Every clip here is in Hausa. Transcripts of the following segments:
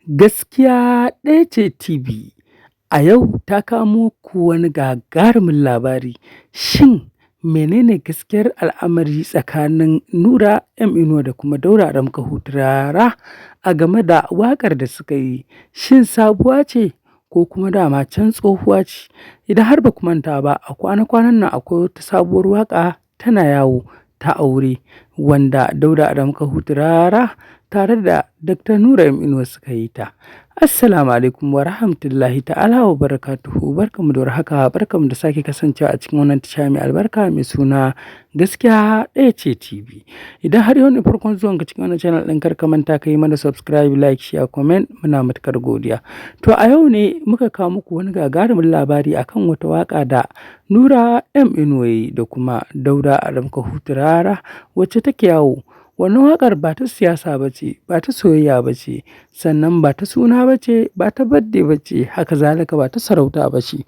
Gaskiya Ɗaya Ce TV a yau ta kawo muku wani gagarumin labari. Shin menene gaskiyar al'amari tsakanin Nura M Inuwa da kuma Dauda Adamu Kahutu Rara a game da waƙar da suka yi? Shin sabuwa ce ko kuma dama can tsohuwa ce? Idan har ba ku manta ba, a kwana-kwanan nan akwai wata sabuwar waƙa tana yawo ta aure wanda Dauda Adamu Kahutu Rara tare da Dr. Nura M Inuwa suka yi ta. Assalamu alaikum wa rahmatullahi ta'ala wa barakatuhu. Barkamu da warhaka, barkamu da sake kasancewa a cikin wannan tasha mai albarka mai suna Gaskiya Ɗaya Ce TV. Idan har yau ne farkon zuwan ka cikin wannan channel ɗin, kar ka manta ka yi mana subscribe, like, share, comment. Muna matukar godiya. To, a yau ne muka kawo muku wani gagarumin labari akan wata waka da Nura M Inuwa da kuma Dauda Adamu Kahutu Rara wacce take yawo. Wannan waƙar ba ta siyasa ba ce, ba ta soyayya ba ce, sannan ba ta suna ba ce, ba ta birthday ba ce, haka zalika ba ta sarauta ba ce.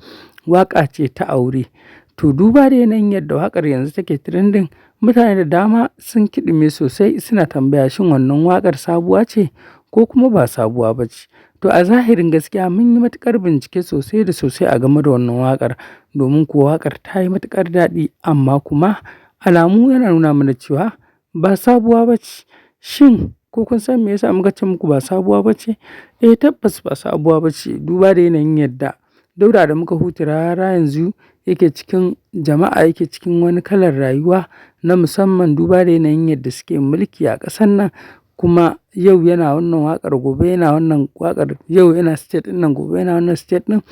Waƙa ce ta aure. To, duba da yanayin yadda waƙar yanzu take trending, mutane da dama sun kiɗime sosai suna tambaya, shin wannan waƙar sabuwa ce ko kuma ba sabuwa ba ce? To, a zahirin gaskiya mun yi matuƙar bincike sosai da sosai a game da wannan waƙar, domin kuwa waƙar ta yi matuƙar daɗi, amma kuma alamu yana nuna mana cewa ba sabuwa ba ce. Shin ko kun san me yasa muka ce muku ba sabuwa ba ce? Eh, tabbas ba sabuwa ba ce. Duba da yanayin yadda Dauda Adamu Kahutu Rara yanzu yake cikin jama'a, yake cikin wani kalar rayuwa na musamman, duba da yanayin yadda suke mulki a ƙasar nan, kuma yau yana wannan waƙar, gobe yana wannan waƙar, yau yana state ɗin nan, gobe yana wannan state ɗin.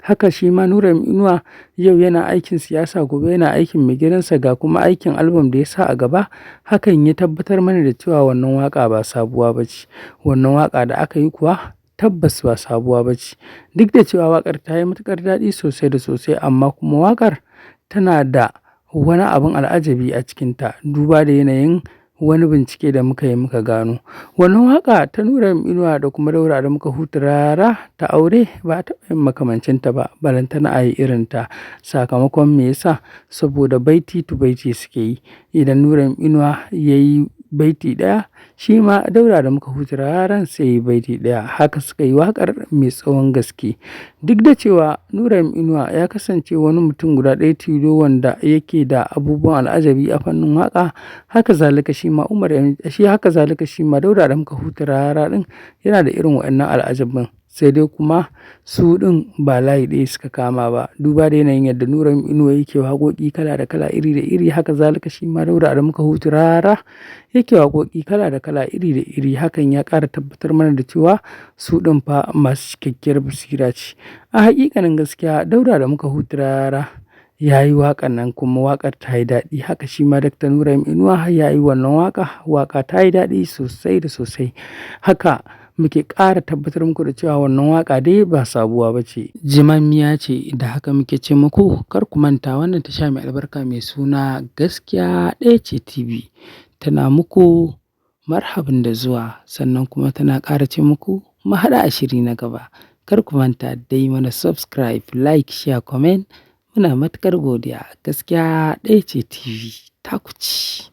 Haka shi ma Nura M Inuwa, yau yana aikin siyasa, gobe yana aikin mai gidansa, ga kuma aikin album da ya sa a gaba. Hakan ya tabbatar mana da cewa wannan waƙa ba sabuwa ba ce. Wannan waƙa da aka yi kuwa tabbas ba sabuwa ba ce. Duk da cewa waƙar ta yi matuƙar daɗi sosai da sosai, amma kuma waƙar tana da wani abin al'ajabi a cikinta, duba da yanayin wani bincike da muka yi muka gano. Wannan waƙa ta Nura M Inuwa da kuma Dauda Adamu Kahutu Rara ta aure ba a taɓa yin makamancinta ba, balantana a yi irinta. Sakamakon me yasa? Saboda baiti to baiti suke yi. Idan Nura M Inuwa ya yi baiti ɗaya, shi ma Dauda Adamu Kahutu Raran sai ya yi baiti ɗaya. Haka suka yi waƙar mai tsawon gaske. Duk da cewa Nura M Inuwa ya kasance wani mutum guda ɗaya tilo wanda yake da abubuwan al'ajabi a fannin waƙa, haka zalika shi ma Umar, shi haka zalika shi ma Dauda Adamu Kahutu Rara ɗin yana da irin waɗannan al'ajabin. Sai dai kuma su ɗin ba layi ɗaya suka kama ba. Duba da yanayin yadda Nura M Inuwa yake waƙoƙi kala da kala, iri da iri, haka zalika shi ma Dauda Adamu Kahutu Rara yake waƙoƙi kala da kala, iri da iri. Hakan ya ƙara tabbatar mana da cewa su ɗin fa masu cikakkiyar basira ce. A haƙiƙanin gaskiya, Dauda Adamu Kahutu Rara ya yi waƙan nan kuma waƙar ta yi daɗi. Haka shi ma Dr. Nura M Inuwa ya yi wannan waƙa, waƙa ta yi daɗi sosai da sosai. Haka muke ƙara tabbatar muku da cewa wannan waƙa dai ba sabuwa ba ce, jimammiya ce. Da haka muke ce muku kar ku manta, wannan tasha mai albarka mai suna Gaskiya Ɗaya Ce TV tana muku marhabin da zuwa, sannan kuma tana ƙara ce muku mu haɗu a shiri na gaba. Kar ku manta dai mana subscribe, like, share, comment. Muna matuƙar godiya. Gaskiya Ɗaya Ce TV ta ku ci.